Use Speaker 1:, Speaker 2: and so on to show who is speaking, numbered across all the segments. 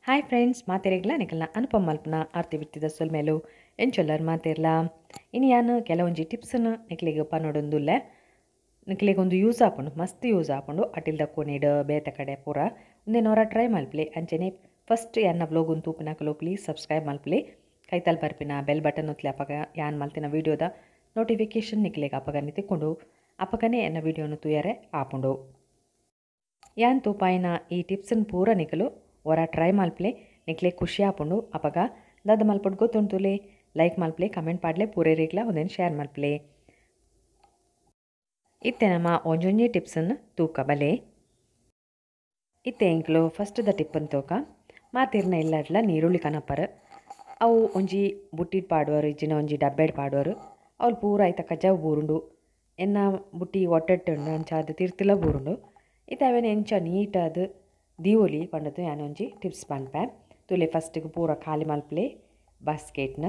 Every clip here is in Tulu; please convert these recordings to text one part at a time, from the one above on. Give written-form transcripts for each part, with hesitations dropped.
Speaker 1: ಹಾಯ್ ಫ್ರೆಂಡ್ಸ್, ಮಾತೆರೆಗ್ಲ ನಿಕಲ್ನ ಅನುಪಮ ಮಲ್ಪುನ ಆರ್ತಿ ಬಿತ್ತಿದ ಸೊಲ್ಮೆಲು ಎಂಚೊಲ್ಲರ್ ಮಾತೆರ್ಲ. ಇನಿ ಯಾನ್ ಕೆಲವೊಂಜಿ ಟಿಪ್ಸ್ನ ನಿಕ್ಲೆಗ್ ಪನೊಡೊಂದುಲ್ಲೆ. ನಿಕ್ಲೆಗ್ ಒಂದು ಯೂಸ್ ಆಪುಂಡು, ಮಸ್ತ್ ಯೂಸ್ ಆಪುಂಡು. ಅಟಿಲ್ದ ಕೋನೆಡ್ ಬೇತೆ ಕಡೆ ಪೂರ ಉಂದೆನ್ ಒರ ಟ್ರೈ ಮಲ್ಪಲೆ. ಅಂಚನೆ ಫಸ್ಟ್ ಯಾನ್ನ ಬ್ಲೋಗ್ ತೂಪಿನಕುಲು ಪ್ಲೀಸ್ ಸಬ್ಸ್ಕ್ರೈಬ್ ಮಲ್ಪಲೆ. ಕೈತಲ್ ಬರ್ಪಿನ ಬೆಲ್ ಬಟನ್ ಒತ್ಲೆ, ಅಪಗ ಯಾನ್ ಮಲ್ತಿನ ವೀಡಿಯೋದ ನೋಟಿಫಿಕೇಶನ್ ನಿಕ್ಲೆಗ್ ಅಪಗನೆ ತಿಕ್ಕೊಂಡು ಅಪಗನೆ ಎನ್ನ ವೀಡಿಯೋನು ತೂಯರೆ ಆಪುಂಡು. ಯಾನ್ ತೂಪಾಯಿನ ಈ ಟಿಪ್ಸ್ನ್ ಪೂರ ನಿಕಲು ಒರ ಟ್ರೈ ಮಲ್ಪಲೆ, ನಿಕ್ಲೆ ಖುಷಿ ಆಪುಂಡು. ಅಪಗ ದಾದ ಮಲ್ಪೊಡು ಗೊತ್ತುಂಟುಲೆ, ಲೈಕ್ ಮಲ್ಪಲೆ, ಕಮೆಂಟ್ ಪಾಡ್ಲೆ, ಪೂರೆರೆಗ್ಲ ಒಂದೆನ್ ಶೇರ್ ಮಲ್ಪಲೆ. ಇತ್ತೆ ನಮ್ಮ ಒಂಜೊಂಜಿ ಟಿಪ್ಸನ್ನು ತೂಕ ಬಲೆ. ಇತ್ತೆ ಎಂಕ್ಲು ಫಸ್ಟ್ದ ಟಿಪ್ಪನ್ ತೂಕ. ಮಾತಿರ್ನ ಇಲ್ಲಡ್ಲ ನೀರುಳ್ಳಿ ಕನಪರ್ ಅವು ಒಂಜಿ ಬುಟ್ಟಿಡ್ ಪಾಡುವರು, ಇಜ್ಜಿನ ಒಂಜಿ ಡಬ್ಬೆಡ್ ಪಾಡುವರು. ಅವ್ಲು ಪೂರ ಐತ ಕಜಾವು ಬೂರುಂಡು, ಎನ್ನ ಬುಟ್ಟಿ ಒಟ್ಟೆಟ್ಟುಂಡು ಅಂಚಾದ್ ತಿರ್ತಿಲ ಬೂರುಂಡು. ಇತ್ತೆ ಅವೇನು ಎಂಚ ನೀಟಾದ್ ದೀವೊಲಿ ಪಂಡದು ಯಾನ್ ಒಂಜಿ ಟಿಪ್ಸ್ ಪನ್ಪೆ. ತುಲೆ ಫಸ್ಟಿಗೆ ಪೂರ ಖಾಲಿ ಮಲ್ಪಲೆ ಬಾಸ್ಕೆಟ್ನ.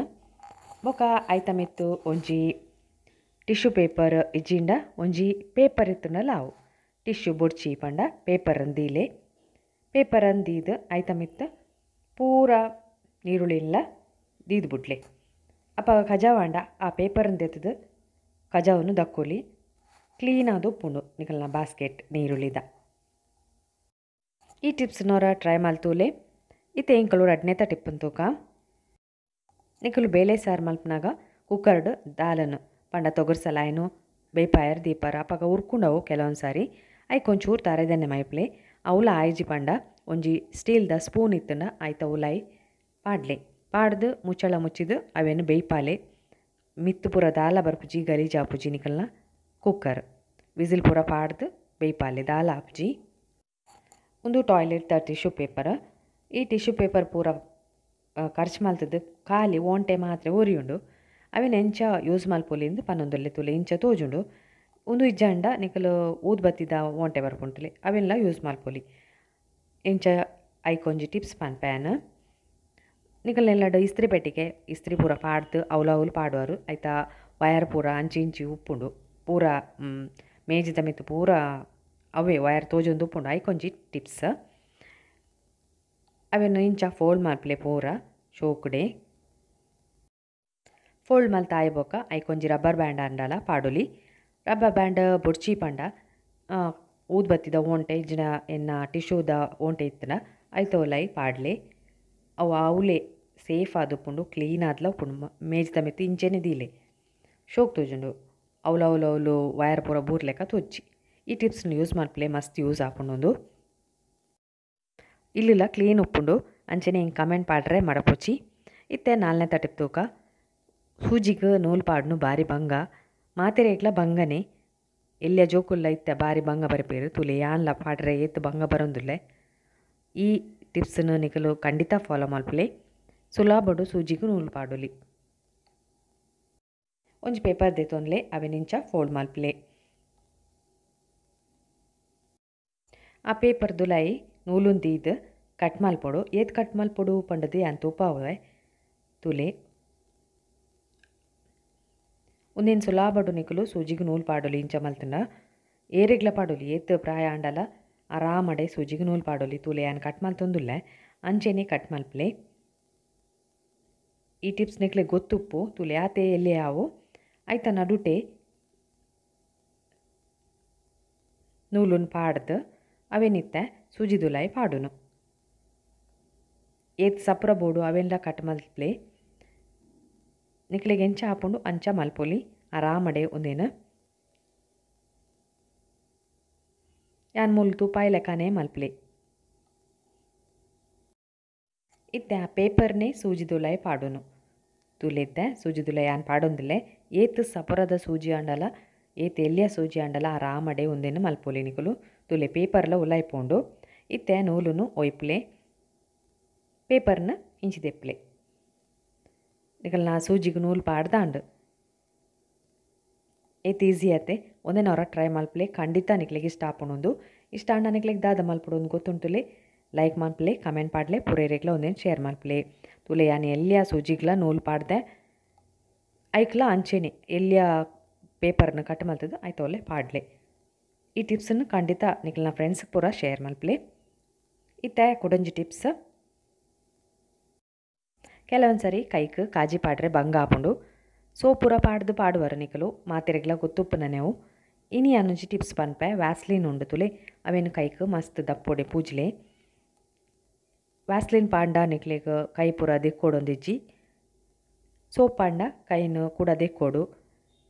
Speaker 1: ಬೊಕ ಐತ ಮಿತ್ತು ಒಂಜಿ ಟಿಶ್ಯೂ ಪೇಪರ್ ಇಜ್ಜಿಂಡ ಒಂಜಿ ಪೇಪರ್ ಇತ್ತುಂಡಲ ಅವು ಟಿಶ್ಯೂ ಬೊಡ್ಚಿ ಪಂಡ ಪೇಪರ್ ದೀಲೆ. ಪೇಪರ್ ದೀದ್ ಐತ ಮಿತ್ತು ಪೂರ ನೀರುಳ್ಳಿಲ್ಲ ದೀದ್ ಬುಡ್ಲೆ. ಅಪಗ ಕಜಾವಾಂಡ ಆ ಪೇಪರ್ ದೆತ್ತದು ಕಜಾವನ್ನು ದಕ್ಕೊಲಿ, ಕ್ಲೀನ್ ಆದ್ ಉಪ್ಪುಂಡು ನಿಕಲ್ನ ಬಾಸ್ಕೆಟ್ ನೀರುಳ್ಳಿದ. ಈ ಟಿಪ್ಸ್ನವರ ಟ್ರೈ ಮಲ್ತೂಲೆ. ಇತ್ತೆ ಎಂಕಲು ರಡ್ನೇತ ಟಿಪ್ಪನ್ ತೂಕ. ನಿಕಲು ಬೇಳೆ ಸಾರು ಮಲ್ಪನಾಗ ಕುಕ್ಕರ್ಡ್ ದಾಲನು ಪಂಡ ತೊಗರ್ಸಲಾಯನು ಬೇಪಾಯರ್ ದೀಪಾರ ಅಪಗ ಉರ್ಕೊಂಡವು ಕೆಲವೊಂದು ಸಾರಿ ಐಕ್ ಒಂಚೂರು ತಾರೆದೆಣ್ಣೆ ಮೈಪ್ಲೆ. ಅವಲ ಆಯ್ಜಿ ಪಂಡ ಒಂಜಿ ಸ್ಟೀಲ್ದ ಸ್ಪೂನ್ ಇತ್ತಂಡ ಆಯ್ತ ಉಲಾಯಿ ಪಾಡ್ಲೆ. ಪಾಡ್ದು ಮುಚ್ಚಳ ಮುಚ್ಚಿದು ಅವೇನು ಬೇಯ್ಪಾಲೆ. ಮಿತ್ತು ಪೂರ ದಾಲ ಬರ್ಪುಜಿ, ಗಲೀಜು ಆಪುಜಿ ನಿಕಲ್ನ ಕುಕ್ಕರ್. ವಿಸಿಲ್ ಪೂರ ಪಾಡ್ದು ಬೇಯ್ಪಾಲೆ, ದಾಲ ಆಪುಜಿ. ಒಂದು ಟಾಯ್ಲೆಟ್ ಟಿಶ್ಯೂ ಪೇಪರ್. ಈ ಟಿಶ್ಯೂ ಪೇಪರ್ ಪೂರ ಖರ್ಚು ಮಲ್ತದ್ದು ಖಾಲಿ ಓಂಟೆ ಮಾತ್ರ ಒರಿಯುಂಡು. ಅವೇನು ಎಂಚ ಯೂಸ್ ಮಲ್ಪೊಲಿ ಪನ್ನೊಂದುಲ್ಲೆ ತುಲೆ ಇಂಚ ತೋಜುಂಡು. ಉಂದು ಇಜ್ಜಾಂಡ ನಿಕಲು ಊದ್ ಬತ್ತಿದ ಓಂಟೆ ಬರ್ಪುಂಟುಲೆ ಅವೆಲ್ಲ ಯೂಸ್ ಮಲ್ಪೊಲಿ. ಎಂಚ ಐಕೊಂಜಿ ಟಿಪ್ಸ್ ಪನ್ಪೆ. ನಿಕಲ್ನೆಲ್ಲಡ ಇಸ್ತ್ರಿ ಪೆಟ್ಟಿಗೆ ಇಸ್ತ್ರಿ ಪೂರ ಪಾಡ್ದು ಅವ್ಲು ಅವ್ಲು ಪಾಡುವರು. ಆಯ್ತಾ ವಯರ್ ಪೂರ ಅಂಚಿ ಇಂಚಿ ಉಪ್ಪುಂಡು, ಪೂರ ಮೇಜಿದ ಮಿತ್ತು ಪೂರ ಅವೇ ವಯರ್ ತೋಜೊಂದು ಉಪ್ಪುಂಡು. ಐಕೊಂಜಿ ಟಿಪ್ಸ್ ಅವೇನು ಇಂಚ ಫೋಲ್ಡ್ ಮಲ್ಪಲೆ ಪೂರ ಶೋಕುಡೆ. ಫೋಲ್ಡ್ ಮಲ್ತ ಆಯ್ಬೊಕ್ಕ ಐಕೊಂಜಿ ರಬ್ಬರ್ ಬ್ಯಾಂಡ್ ಅಂಡಲ ಪಾಡೊಲಿ. ರಬ್ಬರ್ ಬ್ಯಾಂಡ್ ಬೊಡ್ಚಿ ಪಂಡ ಊದ್ ಬತ್ತಿದ ಓಂಟೆ ಇಜ್ಜಿನ ಎನ್ನ ಟಿಶ್ಯೂದ ಓಂಟೆ ಇತ್ತನ ಐತ ಒಲೈ ಪಾಡ್ಲೆ. ಅವು ಅವಲೇ ಸೇಫ್ ಆದುಪ್ಪುಂಡು, ಕ್ಲೀನ್ ಆದ್ಲ ಉಪ್ಪುಂಡು. ಮೇಜ್ದ ಮಿತ್ತು ಇಂಚೆನೆ ದೀಲೆ ಶೋಕ್ ತೋಜುಂಡು. ಅವ್ಲು ಅವ್ಲು ಅವ್ಲು ವಯರ್ ಪೂರ ಬೂರ್ಲೆಕ್ಕ ತೋಜ್ಜಿ. ಈ ಟಿಪ್ಸ್ನ ಯೂಸ್ ಮಲ್ಪಲೆ, ಮಸ್ತ್ ಯೂಸ್ ಆಪುಂಡು. ಇಲ್ಲಿಲ್ಲ ಕ್ಲೀನ್ ಉಪ್ಪುಂಡು. ಅಂಚನೆ ಹಿಂಗೆ ಕಮೆಂಟ್ ಪಾಡ್ರೆ ಮಡಪೊಚ್ಚಿ. ಇತ್ತೆ ನಾಲ್ನೇ ಟಿಪ್ ತೂಕ. ಸೂಜಿಗೆ ನೂಲು ಪಾಡ್ನು ಬಾರಿ ಬಂಗ, ಮಾತೆರೆಗ್ಲ ಬಂಗನೆ. ಎಲ್ಲಿಯ ಜೋಕುಲ್ಲ ಇತ್ತೆ ಬಾರಿ ಬಂಗ ಬರಪೇರು ತುಲೆ ಯಾನ್ಲ ಪಾಡ್ರೆ ಏತ್ ಬಂಗ ಬರೋಂದುಲ್ಲೆ. ಈ ಟಿಪ್ಸ್ನ ನಿಕಲು ಖಂಡಿತ ಫಾಲೋ ಮಲ್ಪಲೆ. ಸುಲಾಬಡು ಸೂಜಿಗೂ ನೂಲು ಪಾಡೊಲಿ. ಒಂಜಿ ಪೇಪರ್ ದೆತೊನ್ಲೆ, ಅವೆನಿಂಚ ಫೋಲ್ಡ್ ಮಲ್ಪಲೆ. ಆ ಪೇಪರ್ ದುಲಾಯಿ ನೂಲುನ್ ದೀದ್ ಕಟ್ ಮಲ್ಪೊಡು. ಏತ್ ಕಟ್ ಮಲ್ಪೊಡು ಪಂಡದು ಯಾನ್ ತೂಪಾವೆ ತುಲೆ. ಉಂದೆನ್ ಸುಲಾಬಡು ನಿಕಲು ಸೂಜಿಗೆ ನೂಲು ಪಾಡೊಲಿ. ಇಂಚ ಮಲ್ತಂಡ ಏರೆಗ್ಲ ಪಾಡೊಲಿ, ಏತ್ ಪ್ರಾಯ ಆಂಡಲ ಆರಾಮಡೆ ಸೂಜಿಗೆ ನೂಲು ಪಾಡೊಲಿ. ತುಲೆ ಯಾನ್ ಕಟ್ ಮಲ್ತೊಂದುಲ್ಲೆ ಅಂಚೆನೆ ಕಟ್ ಮಲ್ಪಲೆ. ಈ ಟಿಪ್ಸ್ ನಿಕ್ಲೆ ಗೊತ್ತುಪ್ಪು ತುಲೆ ಆತೆ ಎಲ್ಲೆ ಆವು. ಐತ ನಡುಟೆ ನೂಲುನ್ ಪಾಡ್ದು ಅವೇನಿತ್ತೆ ಸೂಜಿ ದುಲಾಯಿ ಪಾಡುನು. ಏತ್ ಸಪ್ರ ಬೋಡು ಅವೆಲ್ಲ ಕಟ್ ಮಲ್ಪಲೆ. ನಿಕ್ಲೆಗ್ ಎಂಚ ಆಪುಂಡು ಅಂಚ ಮಲ್ಪೊಲಿ ಆರಾಮಡೆ ಒಂದೇನು. ಯಾನ್ ಮೂಲು ತೂಪಾಯಿ ಲೆಕ್ಕನೇ ಮಲ್ಪಲೆ. ಇತ್ತೆ ಆ ಪೇಪರ್ನೇ ಸೂಜಿ ದುಲಾಯಿ ಪಾಡುನು. ತುಲೆತ್ತೆ ಸೂಜಿ ದುಲಾಯಿ ಯಾನ್ ಪಾಡೊಂದುಲ್ಲೆ. ಏತ್ ಸಪುರದ ಸೂಜಿ ಆಂಡಲ ಏತ್ ಎಲ್ಲಿಯ ಸೂಜಿ ಆಂಡಲ ಆರಾಮಡೆ ಒಂದೇನು ಮಲ್ಪೊಲಿ ನಿಕುಲು. ತುಲೆ ಪೇಪರ್ಲ ಉಲಾಯಿ ಪೋಂಡು. ಇತ್ತೆ ನೂಲುನು ಒಯ್ಪ್ಲೆ, ಪೇಪರ್ನ ಇಂಚಿ ದೆಪ್ಲೆ. ನಿಕಲ್ನ ಸೂಜಿಗೆ ನೂಲು ಪಾಡ್ದಾಂಡು. ಏತ್ ಈಸಿ ಆತೆ. ಒಂದೇನವರ ಟ್ರೈ ಮಲ್ಪಲೆ, ಖಂಡಿತ ನಿಕ್ಲೆಗ್ ಇಷ್ಟ ಆಪುಂಡು. ಇಷ್ಟ ಆಂಡ ನಿಕ್ಲೆಗ್ ದಾದ ಮಲ್ಪೊಡು ಗೊತ್ತುಂಟುಲೆ. ಲೈಕ್ ಮಲ್ಪಲೆ, ಕಮೆಂಟ್ ಪಾಡ್ಲೆ, ಪೂರೆರೆಗ್ಲ ಒಂದೇನು ಶೇರ್ ಮಲ್ಪಲೆ. ತುಲೆ ಯಾನ್ ಎಲ್ಲಿಯ ಸೂಜಿಗ್ಲ ನೂಲು ಪಾಡ್ದೆ ಐಕ್ಲ ಅಂಚೆನೆ ಎಲ್ಲಿಯ ಪೇಪರ್ನ ಕಟ್ ಮಲ್ತದ್ದು ಐತ ಒಲ್ಲೆ ಪಾಡ್ಲೆ. ಈ ಟಿಪ್ಸನ್ನು ಖಂಡಿತ ನಿಕಲ್ನ ಫ್ರೆಂಡ್ಸ್ ಪೂರ ಶೇರ್ ಮಲ್ಪಲೆ. ಇತ್ತೆ ಕುಡೊಂಜಿ ಟಿಪ್ಸ್. ಕೆಲವೊಂದು ಸರಿ ಕೈಕ್ ಕಾಜಿ ಪಾಡ್ರೆ ಬಂಗ ಆಪುಂಡು. ಸೋಪ್ ಪೂರ ಪಾಡ್ದು ಪಾಡುವರು ನಿಕಲು ಮಾತೆರೆಗ್ಲ ಗೊತ್ತುಪ್ಪುನನೆವು. ಇನಿ ಯಾನೊಂಜಿ ಟಿಪ್ಸ್ ಪನ್ಪೆ. ವ್ಯಾಸ್ಲಿನ್ ಉಂಡು ತುಲೆ, ಅವೇನು ಕೈಕ್ ಮಸ್ತ್ ದಪ್ಪೊಡೆ ಪೂಜ್ಲೆ. ವ್ಯಾಸ್ಲಿನ್ ಪಾಂಡ ನಿಕ್ಲೆಗ್ ಕೈ ಪೂರ ದೆಕ್ಕೊಡೊಂದಿಜ್ಜಿ. ಸೋಪ್ ಪಾಂಡ ಕೈನು ಕೂಡ ದೆಕ್ಕೊಡು.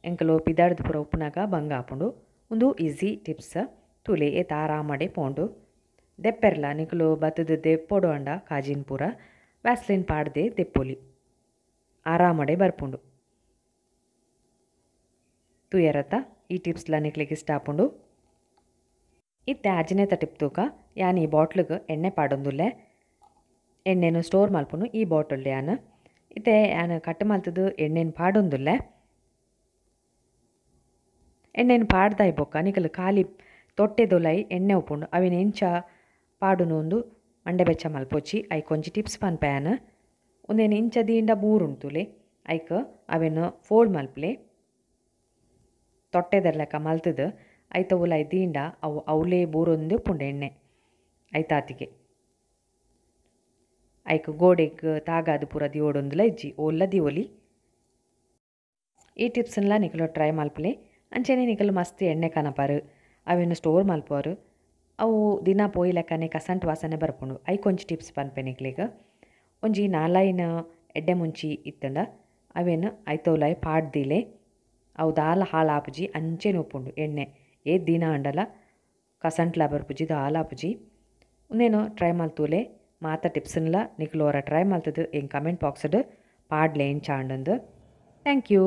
Speaker 1: ಎಂಕಲು ಪಿದಾಡ್ದು ಪೂರ ಉಪ್ಪುನಾಗ ಬಂಗ ಆಪುಂಡು. ಉಂದು ಈಸಿ ಟಿಪ್ಸ್. ತುಲೆ ಏತ ಆರಾಮಡೆ ಪೋಂಡು ದೆಪ್ಪೆರ್ಲ ನಿಕಲು ಬತ್ತದ ದೆಪ್ಪೊಡು ಅಂಡ ಕಾಜಿನ ಪೂರ ವ್ಯಾಸ್ಲಿನ್ ಪಾಡ್ದೆ ದೆಪ್ಪೊಲಿ, ಆರಾಮಡೆ ಬರ್ಪುಂಡು. ತೂಯರತ್ತ ಈ ಟಿಪ್ಸ್ಲ ನಿಕ್ಲೆಗ್ ಇಷ್ಟ ಆಪುಂಡು. ಇತ್ತೆ ಆಜಿನೇತ ಟಿಪ್ ತೂಕ. ಯಾನ್ ಈ ಬಾಟ್ಲಿಗೆ ಎಣ್ಣೆ ಪಾಡೊಂದುಲ್ಲೆ. ಎಣ್ಣೆನು ಸ್ಟೋರ್ ಮಲ್ಪುನು ಈ ಬಾಟಲ್ ಯಾನ್. ಇತ್ತೆ ಯಾನ್ ಕಟ್ ಮಲ್ತದು ಎಣ್ಣೆನು ಪಾಡೊಂದುಲ್ಲೆ. ಎಣ್ಣೆನು ಪಾಡ್ದಾಯಿ ಬೊಕ್ಕ ನಿಕಲು ಖಾಲಿ ತೊಟ್ಟೆದೊಲೈ ಎಣ್ಣೆ ಉಪ್ಪುಂಡು, ಅವಿನ ಎಂಚ ಪಾಡುನು ಉಂದು ಮಂಡೆ ಬೆಚ್ಚ ಮಲ್ಪೊಚ್ಚಿ. ಐಕ್ ಒಂಜಿ ಟಿಪ್ಸ್ ಪನ್ಪೆ ಯಾನ್. ಉಂದೇನು ಇಂಚ ದೀಂಡ ಬೂರುಂಟುಲೆ, ಐಕ್ ಅವೆನ್ ಫೋಲ್ಡ್ ಮಲ್ಪಲೆ. ತೊಟ್ಟೆದರ್ಲೆಕ್ಕ ಮಲ್ತದು ಐತ ಉಲಾಯಿ ದೀಂಡ ಅವು ಅವಲೇ ಬೂರೊಂದು ಉಪ್ಪುಂಡು ಎಣ್ಣೆ ಐತಾತಿಗೆ. ಐಕ್ ಗೋಡೆಗ್ ತಾಗಾದು ಪೂರ ದಿವೊಡೊಂದುಲ ಇಜ್ಜಿ, ಓಲ್ಲ ದಿವೊಲಿ. ಈ ಟಿಪ್ಸ್ನ್ಲ ನಿಕಲು ಟ್ರೈ ಮಲ್ಪಲೆ. ಅಂಚೆನೆ ನಿಕಲು ಮಸ್ತ್ ಎಣ್ಣೆ ಕನಪಾರು, ಅವೆನ್ ಸ್ಟೋರ್ ಮಲ್ಪುವರು, ಅವು ದಿನ ಪೋಯಿ ಲೆಕ್ಕನೆ ಕಸಂಟ್ ವಾಸನೆ ಬರ್ಪುಂಡು. ಐಕ್ ಒಂಜಿ ಟಿಪ್ಸ್ ಪನ್ಪೆ ನಿಕ್ಲೆಗ್. ಒಂಜಿ ನಾಲೈನ್ ಎಡ್ಡೆ ಮುಂಚಿ ಇತ್ತಂಡ ಅವೇನು ಐತ ಉಲಾಯಿ ಪಾಡ್ದಿಲೆ, ಅವು ದಾಲ ಹಾಳಾಪುಜಿ, ಅಂಚೆನೆ ಉಪ್ಪುಂಡು ಎಣ್ಣೆ. ಏತ್ ದಿನ ಆಂಡಲ ಕಸಂಟ್ಲ ಬರ್ಪುಜಿ, ದಾಲ ಆಪುಜಿ. ಉಂದೇನು ಟ್ರೈ ಮಲ್ತೂಲೆ. ಮಾತ ಟಿಪ್ಸ್ನ್ಲ ನಿಕುಲು ಒರ ಟ್ರೈ ಮಲ್ತದು ಎಂಕ್ ಕಮೆಂಟ್ ಬಾಕ್ಸ್ಡ್ ಪಾಡ್ಲೆ ಎಂಚ ಆಂಡಂದು. Thank you.